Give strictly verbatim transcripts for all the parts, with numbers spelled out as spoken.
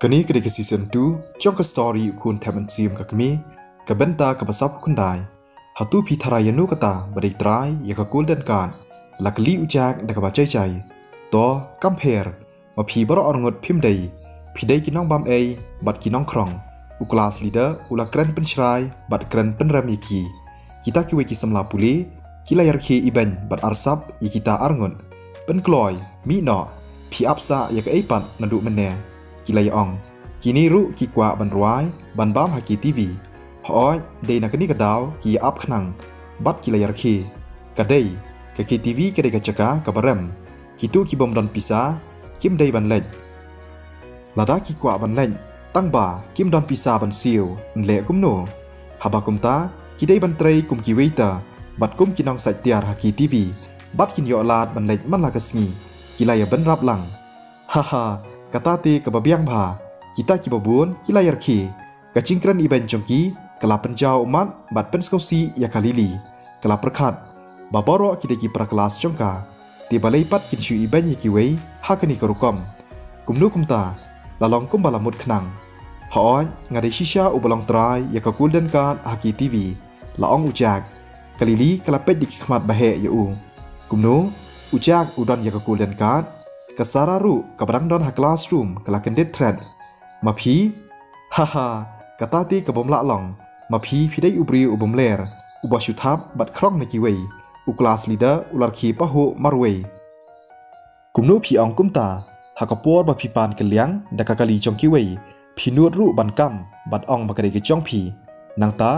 Kane ka dei ka season two jong ka story U Khun Thep Mynsiem Ka Kmie, ka bynta kaba saphew khyndai. Hato phi tharai ïa no kata ba dei trai ïa ka Golden Card? La kylli u Jack da kaba jai jai. To, kam pher, ma phi baroh arngut phim dei, phi dei ki nongbam ei bad ki nongkhrong. U class leader u la kren pynshrai bad kren pynrem ïa ki. Kita kiwei ki samla pule ki la ïarkhie ibeiñ bad arsap ïa kita arngut. Pynkloi, mih noh, phi ap sah ïa kaei pat naduh mynne, ki la ïa ong. Kine ruh ki kwah ban rwai ban bam ha K T V. Hooid, dei na kane ka daw ki ïa ap khnang bad ki la ïarkhie. Ka dei, ka K T V ka dei ka jaka kaba rem. Kito ki bym don pisa kim dei ban leit. Lada ki kwah ban leit, tang ba kim don pisa ban siew, yn leh kumno? Haba kumta, ki dei ban trei kum ki waiter bad kum ki nongsaid tiar ha K T V bad kin ïoh lad ban leit man la ka sngi. Ki la ïa bynrap lang. Haha, kata te kaba biang bha. Kita kiba bun ki la ïarkhie. Ka jingkren ibeiñ jong ki ka la pynjaw ummat bad pynsngewsih ïa ka Lily. Ka la pyrkhat ba baroh ki dei ki para klas jong ka. Te balei pat kin shu ibeiñ ïa kiwei ha kane ka rukom? Kumno kumta, la long kumba la mut khnang. Hooid, nga dei shisha uba long trai ïa ka Golden Card ha K T V, la ong u Jack. Ka Lily ka la peit da ki khmat ba heh ïa u. Kumno, u Jack u don ïa ka Golden Card? Ka Sarah ruh kaba dang don ha classroom ka la kyndit thret. Ma phi? Haha, kata te ka bym lah long. Ma phi, phi dei u briew u bym ler, uba shu thap bad khrong na kiwei. U class leader u la rkhie pahuh marwei. Kumno phi ong kumta? Ha ka por ba phi pan kylliang da ka kali jong kiwei, phi nud ruh ban kam bad ong ba ka dei ka jong phi. Nangta,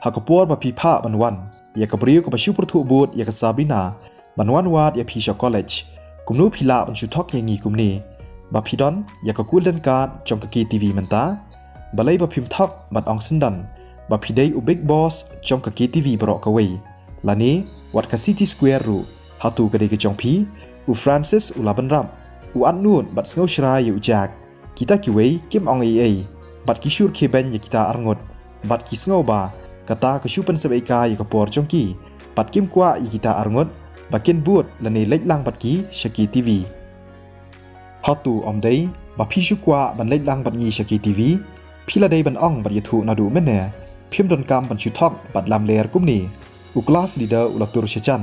ha ka por ba phi phah ban wan ïa ka briew kaba shu pyrthuh bud ïa ka Sabrina ban wan wad ïa phi sha college, kumno phi lah ban shu thok ïa ngi kumne? Ba phi don ïa ka Golden Card jong ka K T V mynta? Balei ba phim thok bad ong syndon ba phi dei u big boss jong ka K T V baroh kawei, lane wat ka City Square ruh? Hato ka dei ka jong phi? U Francis u la bynrap. U atnud bad sngewshrai ïa u Jack. Kita kiwei kim ong ei ei bad ki shu rkhie beiñ ïa kita arngut bad ki sngew ba kata ka shu pynsep ei ka ïa ka por jong ki bad kim kwah ïa kita arngut ba kin bud lane leit lang bad ki sha K T V. Hato ym dei ba phi shu kwah ban leit lang bad ngi sha K T V? Phi la dei ban ong bad ïathuh naduh mynne. Phim donkam ban shu thok bad lamler kumne. U class leader u la tur sha jan.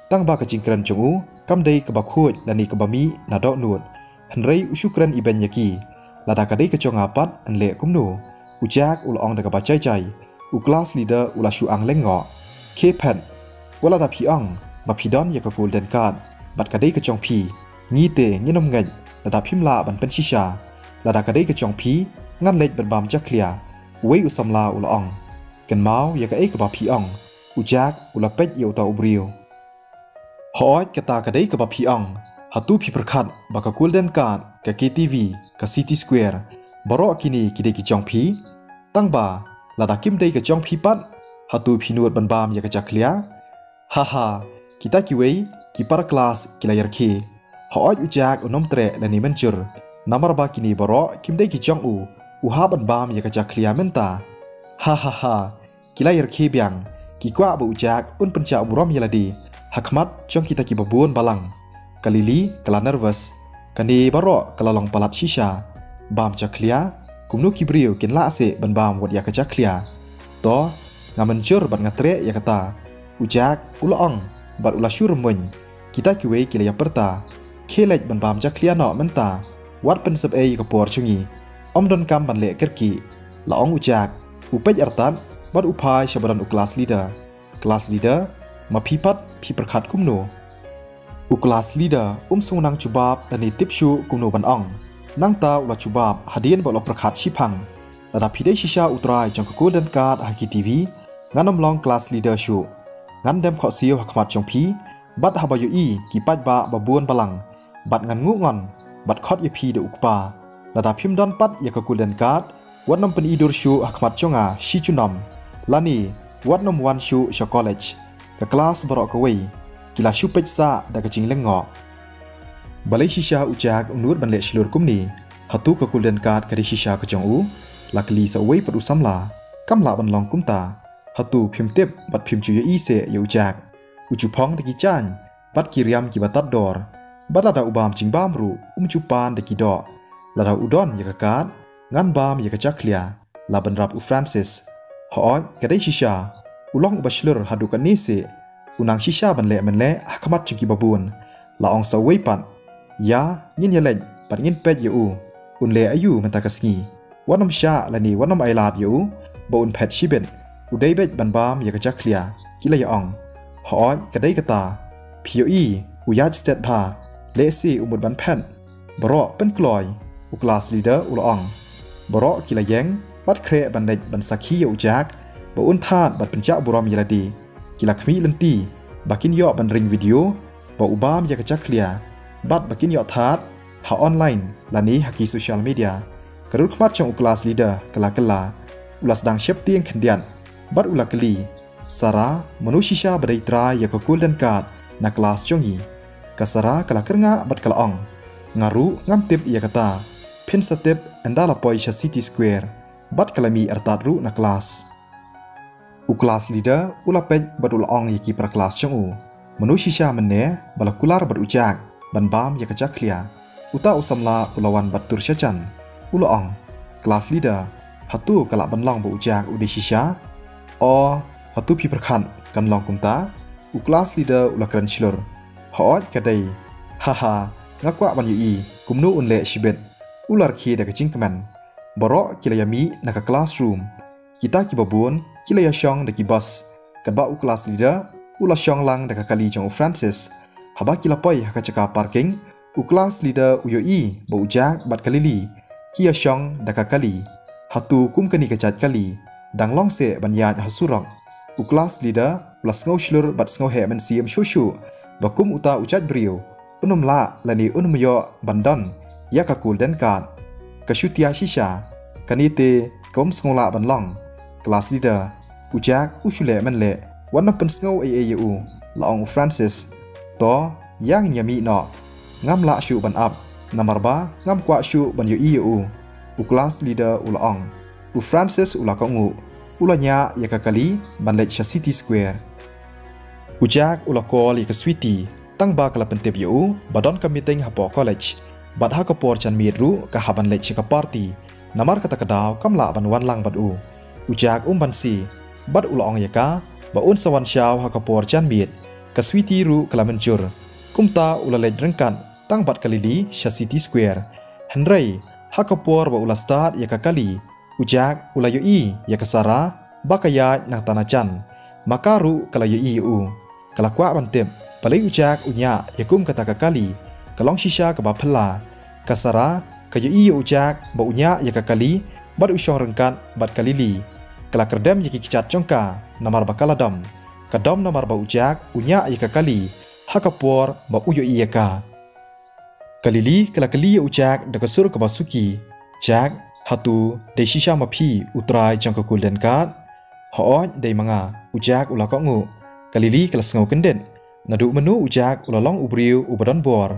Tang ba ka jingkren jong u kam dei kaba khuid lane kaba mih na dohnud. Hynrei u shu kren ibeiñ ïa ki. Lada ka dei ka jong nga pat, yn leh kumno? U Jack u la ong da kaba jai jai. U class leader u la shu ang lyngngoh. Khie phet. Wat lada phi ong ba phi don ïa ka Golden Card bad ka dei ka jong phi, ngi te ngin ym ngeit lada phim lah ban pynshisha. Lada ka dei ka jong phi, ngan leit ban bam jakhlia, uwei u samla u la ong. Kynmaw ïa kaei kaba phi ong. U Jack u la peit ïa uta u briew. Hooid, kata ka dei kaba phi ong. Hato phi pyrkhat ba ka Golden Card, ka K T V, ka City Square, baroh kine ki dei ki jong phi? Tang ba lada kim dei ka jong phi pat, hato phi nud ban bam ïa ka jakhlia? Haha, kita kiwei ki para klas ki la ïarkhie. Hooid, u Jack un ym treh lane mynjur, namar ba kine baroh kim dei ki jong u. U hap ban bam ïa ka jakhlia mynta. Hahaha. Ki la ïarkhie biang. Ki kwah ba u Jack un pynjah burom ïa lade ha khmat jong kita kiba bun balang. Ka Lily ka la nervous. Kane baroh ka la long palat shisha. Bam jakhlia? Kumno ki briew kin lah seh ban bam wat ïa ka jakhlia? To, nga mynjur bad nga treh ïa kata, u Jack u la ong bad u la shu rymmuiñ. Kita kiwei ki la ïa pyrta. Khie leit ban bam jakhlia noh mynta. Wat pynsep ei ïa ka por jong ngi. Ym donkam ban leh kyrkieh, la ong u Jack. U peit artat bad u phai sha ba don u class leader. Class leader, ma phi pat phi pyrkhat kumno? U class leader um sngewdang jubab lane tip shuh kumno ban ong. Nangta u la jubab hadien ba u la pyrkhat shiphang. Lada phi dei shisha u trai jong ka Golden Card ha K T V, ngan ym long class leader shuh. Ngan dem khohsiew ha khmat jong phi bad haba ïohi ki paidbah ba bun balang, bad ngan nguh ngon bad khot ïa phi da u kpa. Lada phim don pat ïa ka Golden Card, wat nym pyni dur shuh ha khmat jong nga shi junom. Lane wat nym wan shuh sha college. Ka klas baroh kawei ki la shu peit sah da ka jinglyngngoh. Balei shisha u Jack u nud ban leh shlur kumne? Hato ka Golden Card ka dei shisha ka jong u? La kylli sa uwei pat u samla. Kam lah ban long kumta. Hato phim tip bad phim ju ïohi seh ïa u Jack? U ju phong da ki jaiñ bad ki riam kiba tad dor. Bad lada u bam jingbam ruh um ju pan da ki doh. Lada u don ïa ka card, Ngan bam ïa ka jakhlia, la bynrap u Francis. Hooid, ka dei shisha. U long uba shlur haduh katne seh. U nang shisha ban leh mynleh ha khmat jong kiba bun. La ong sa uwei pat, ïa, ngin ïaleit bad ngin peit ïa u un leh aïu mynta ka sngi. Wat nym shah lane wat nym ailad ïa u ba un phet shibit. U dei beit ban bam ïa ka jakhlia, ki la ïa ong. Hooid, ka dei kata. Phi ïohi, u ïaid stet bha. Lehse u mut ban phet. Baroh pynkloi. U class leader u la ong. Baroh ki la ïeng bad khreh ban leit ban sakhi ïa u Jack ba un thad bad pynjah burom ïa lade. Ki la khmih lynti ba kin ïoh ban ring video ba u bam ïa ka jakhlia bad ba kin ïoh thad ha online lane ha ki social media. Ka dur khmat jong u class leader ka la kylla. U la sdang sheptieng khyndiat bad u la kylli, Sarah, mano shisha ba dei trai ïa ka golden card na klas jong ngi? Ka Sarah ka la kyrngah bad ka la ong, nga ruh ngam tip ïa kata. Phin sa tip ynda la poi sha City Square. Bad ka la mih artat ruh na klas. U class leader u la peit bad u la ong ïa ki para klas jong u, mano shisha mynne ba la kular bad u Jack ban bam ïa ka jakhlia? Uta u samla u la wan bad tur sha jan. U la ong, class leader, hato ka lah ban long ba u Jack u dei shisha? O, hato phi pyrkhat kan long kumta? U class leader u la kren shlur. Hooid ka dei. Haha, nga kwah ban ïohi kumno un leh shibit. U la rkhie da ka jingkmen. Baroh ki la ïa mih na ka classroom. Kita kiba bun ki la ïa shong da ki bus. Katba u class leader u la shong lang da ka kali jong u Francis. Haba ki la poi ha ka jaka parking, u class leader u ïohi ba u Jack bad ka Lily ki ïa shong da ka kali. Hato kum kane ka jait kali dang long seh ban ïaid ha surok? U class leader u la sngew shlur bad sngew heh mynsiem shuh shuh ba kum uta u jait briew un ym lah lane un ym ïoh ban don ïa ka golden card. Ka shu tiah shisha, kane te ka bym sngew lah ban long. Class leader, u Jack u shu leh mynleh, wat nym pynsngew ei ei ïa u, la ong u Francis. To, ïa ngin ïa mih noh. Ngam lah shuh ban ap, namar ba ngam kwah shuh ban ïohi ïa u. U class leader u la ong. U Francis u la kohnguh. U la ñiah ïa ka kali ban leit sha City Square. U Jack u la call ïa ka Sweety tang ba ka la pyntip ïa u ba don ka meeting hapoh college. Bad ha ka por janmiet ruh ka hap ban leit sha ka party. Namar kata ka daw kam lah ban wan lang bad u. U Jack um banse bad u la ong ïa ka ba un sa wan shaw ha ka por janmiet. Ka Sweety ruh ka la mynjur. Kumta u la leit ryngkat tang bad ka Lily sha City Square. Hynrei ha ka por ba u la start ïa ka kali, u Jack u la ïohi ïa ka Sarah ba ka ïaid nangta na jan. Ma ka ruh ka la ïohi ïa u. Ka la kwah ban tip balei u Jack u ñiah ïa kum kata ka kali. Ka long shisha kaba phylla. Ka Sarah ka ïohi ïa u Jack ba u ñiah ïa ka kali bad u shong ryngkat bad ka Lily. Ka la kyrdem ïa ki kjat jong ka namar ba ka la dom. Ka dom namar ba u Jack u ñiah ïa ka kali ha ka por ba u ïohi ïa ka. Ka Lily ka la kylli ïa u Jack da ka sur kaba suki. Jack, hato dei shisha ma phi u trai jong ka golden card? Hooid, dei ma nga, u Jack u la kohnguh. Ka Lily ka la sngew kyndit. Naduh mynno u Jack u la long u briew uba don bor?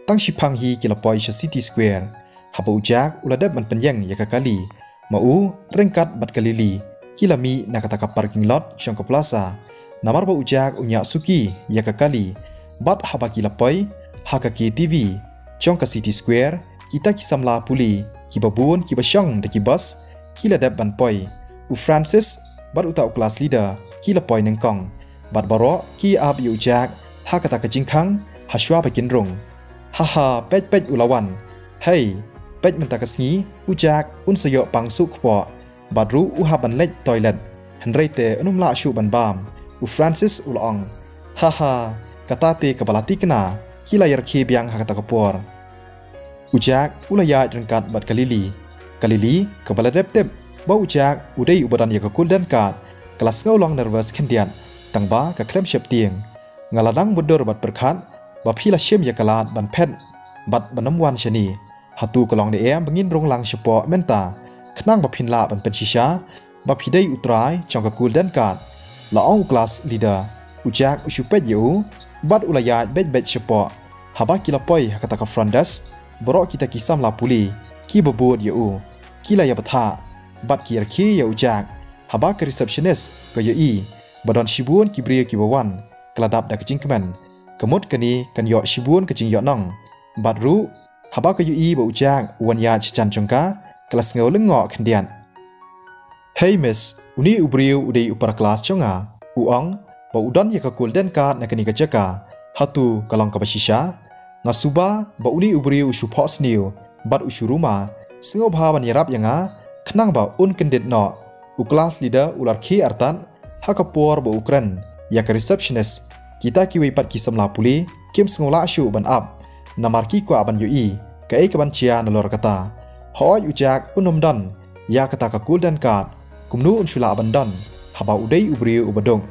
Tang shiphang hi ki la poi sha City Square. Haba u Jack u la dep ban pynïeng ïa ka kali, ma u ryngkat bad ka Lily ki la mih na kata ka parking lot jong ka plaza. Namar ba u Jack u ñiah suki ïa ka kali. Bad haba ki la poi ha ka K T V jong ka City Square, kita ki samla pule kiba bun kiba shong da ki bus ki la dep ban poi. U Francis bad uta u class leader ki la poi nyngkong. Bad baroh ki ap ïa u Jack ha kata ka jingkhang ha shuwa ba kin rung. Haha, peit peit u la wan. Hei, peit mynta ka sngi u Jack un sa ïoh pang suk kpoh. Bad ruh u hap ban leit toilet. Hynrei te un ym lah shuh ban bam. U Francis u la ong. Haha, kata te kaba la thikna. Ki la ïa rkhie biang ha kata ka por. U Jack u la ïaid ryngkat bad ka Lily. Ka Lily kaba la dep tip ba u Jack u dei uba don ïa ka golden card, ka la sngew long nervous khyndiat tang ba ka khlem sheptieng. Nga la dang mutdur bad pyrkhat ba phi la shim ïa ka lad ban phet bad ban ym wan shane. Hato ka long ne em ba ngin rung lang shapoh mynta khnang ba phin lah ban pynshisha ba phi dei u trai jong ka golden card? La ong u class leader. U Jack u shu peit ïa u bad u la ïaid beit beit shapoh. Haba ki la poi ha kata ka front desk, baroh kita ki samla pule kiba bud ïa u ki la ïa bthah bad ki ïa rkhie ïa u Jack. Haba ka receptionist ka ïohi ba don shibun ki briew kiba wan, ka la dap da ka jingkmen. Ka mut kane kan ïoh shibun ka jingïohnong. Bad ruh haba ka ïohi ba u Jack u wan ïaid sha jan jong ka, ka la sngew lyngngoh khyndiat. "Hei miss, une u briew u dei u para klas jong nga," u ong, "ba u don ïa ka golden card na kane ka jaka. Hato ka long kaba shisha? Nga suba ba une u briew u shu phohsniew bad u shu ruma, sngewbha ban ïarap ïa nga khnang ba un kyndit noh." U class leader u la rkhie artat ha ka por ba u kren ïa ka receptionist. Kita kiwei pat ki samla pule kim sngewlah shuh ban ap, namar ki kwah ban ïohi kaei kaban jia nalor kata. Hooid, u Jack un ym don ïa kata ka golden card, kumno un shu lah ban don haba u dei u briew uba duk?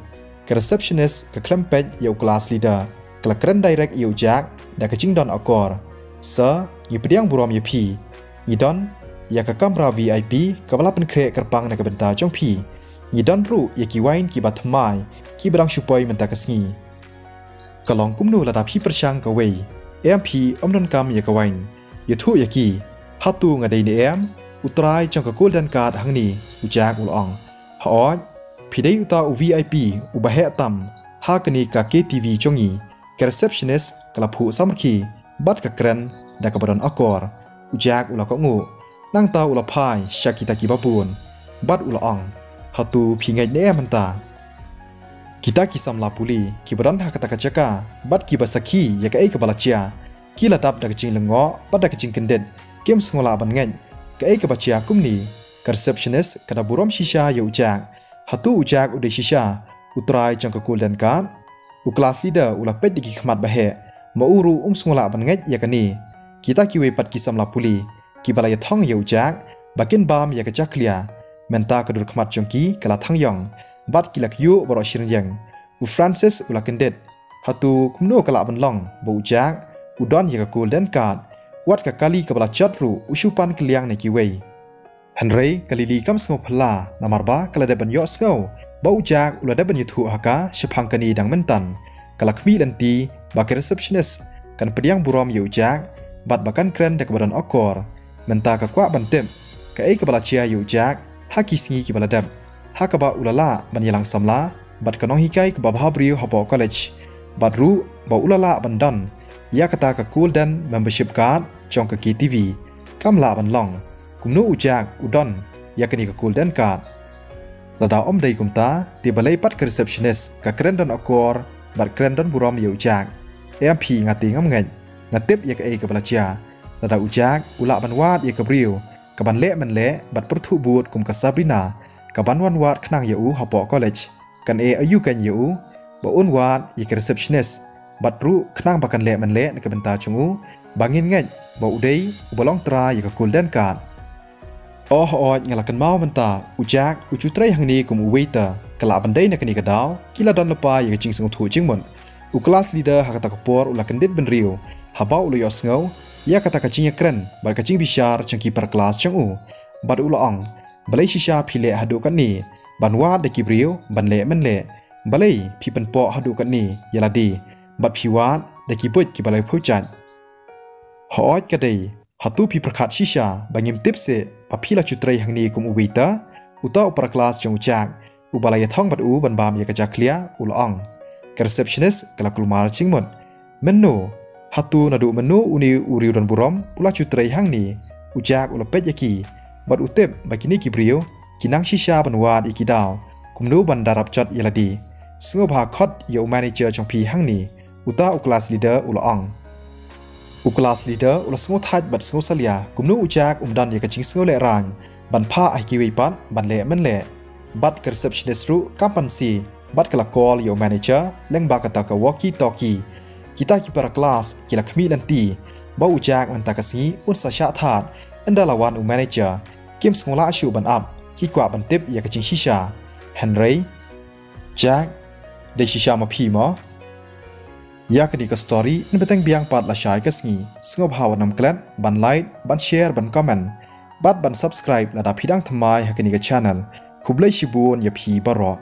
Ka receptionist ka khlem peit ïa u class leader, ka la kren direct ïa u Jack da ka jingdon akor. "Sir, ngi pdiang burom ïa phi. Ngi don ïa ka kamra V I P kaba la pynkhreh kyrpang na ka bynta jong phi. Ngi don ruh ïa ki wine kiba thymmai kiba dang shu poi mynta ka sngi. Ka long kumno lada phi pyrshang kawei? Em phi ym donkam ïa ka wine? Ïathuh ïa ki, hato nga dei ne em u trai jong ka golden card hangne?" u Jack u la ong. "Hooid, phi dei uta u V I P uba heh tam ha kane ka K T V jong ngi." Ka receptionist ka la phuh samrkhie bad ka kren da kaba don akor. U Jack u la kohnguh, nangta u la phai sha kita kiba bun bad u la ong, "Hato phi ngeit ne em mynta?" Kita ki samla pule kiba don ha kata ka jaka bad kiba sakhi ïa kaei kaba la jia, ki la dap da ka jinglyngngoh bad da ka jingkyndit, kim sngewlah ban ngeit kaei kaba jia kumne. Ka receptionist ka da burom shisha ïa u Jack. Hato u Jack u dei shisha u trai jong ka golden card? U class leader u la peit da ki khmat ba heh, ma u ruh um sngewlah ban ngeit ïa kane. Kita kiwei pat ki samla pule kiba la ïathong ïa u Jack ba kin bam ïa ka jakhlia. Mynta ka dur khmat jong ki ka la thang ïong bad ki la kyiuh baroh shi rynieng. U Francis u la kyndit. Hato kumno ka lah ban long ba u Jack u don ïa ka golden card, wat ka kali kaba la jot ruh u shu pan kylliang na kiwei? Hynrei ka Lily kam sngew phylla, namar ba ka la dep ban ïohsngew ba u Jack u la dep ban ïathuh ha ka shaphang kane dang mynta. Ka la khmih lynti ba ka receptionist kan pdiang burom ïa u Jack bad ba kan kren da kaba don akor. Mynta ka kwah ban tip kaei kaba la jia ïa u Jack ha ki sngi kiba la dep, ha kaba u la lah ban ïalang samla bad ka nonghikai kaba bhabriew hapoh college, bad ruh ba u la lah ban don ïa kata ka golden membership card jong ka K T V. Kam lah ban long kumno u Jack u don ïa kane ka golden card? Lada ym dei kumta, te balei pat ka receptionist ka kren don akor bad kren don burom ïa u Jack? Em phi, nga te ngam ngeit. Nga tip ïa kaei kaba la jia. Lada u Jack u lah ban wad ïa ka briew kaban leh mynleh bad pyrthuh bud kum ka Sabrina, kaban wan wad khnang ïa u hapoh college, kan ai aïu kan ïa u ba un wad ïa ka receptionist bad ruh khnang ba kan leh mynleh na ka bynta jong u, ba ngin ngeit ba u dei uba long trai ïa ka golden card? Oh, hooid, nga la kynmaw mynta, u Jack u ju trei hangne kum u waiter. Ka lah ban dei na kane ka daw ki la don lypa ïa ka jingsngewthuh jingmut. U class leader ha kata ka por u la kyndit bynriew haba u la ïohsngew ïa kata ka jingïakren bad ka jingbishar jong ki para klas jong u. Bad u la ong, balei shisha phi leh haduh katne ban wad da ki briew ban leh mynleh? Balei phi pynpoh haduh katne ïa lade bad phi wad da ki buit kiba laiphew jait? Hooid ka dei, hato phi pyrkhat shisha ba ngim tip seh ba phi la ju trei hangne kum u waiter? Uta u para klas jong u Jack uba la ïathong bad u ban bam ïa ka jakhlia u la ong. Ka receptionist ka la kulmar jingmut. Mynno? Hato naduh mynno une u riewdonburom u la ju trei hangne? U Jack u la peit ïa ki bad u tip ba kine ki briew ki nang shisha ban wad ïa ki daw kumno ban da rap jot ïa lade. Sngewbha khot ïa u manager jong phi hangne, uta u class leader u la ong. U class leader u la sngewthait bad sngewsalia kumno u Jack um don ïa ka jingsngewlehrain ban phah ha kiwei pat ban leh mynleh. Bad ka receptionist ruh kam pan shi bad ka la call ïa u manager lyngba kata ka walkie talkie. Kita ki para klas ki la khmih lynti ba u Jack mynta ka sngi un sa shah thad ynda la wan u manager. Kim sngewlah shuh ban ap, ki kwah ban tip ïa ka jingshisha. Hynrei Jack, dei shisha ma phi mo? Ïa kane ka story yn bteng biang pat lashai ka sngi. Sngewbha wat nym klet ban like, ban share, ban comment bad ban subscribe lada phi dang thymmai ha kane ka channel. Khublei shibun ïa phi baroh.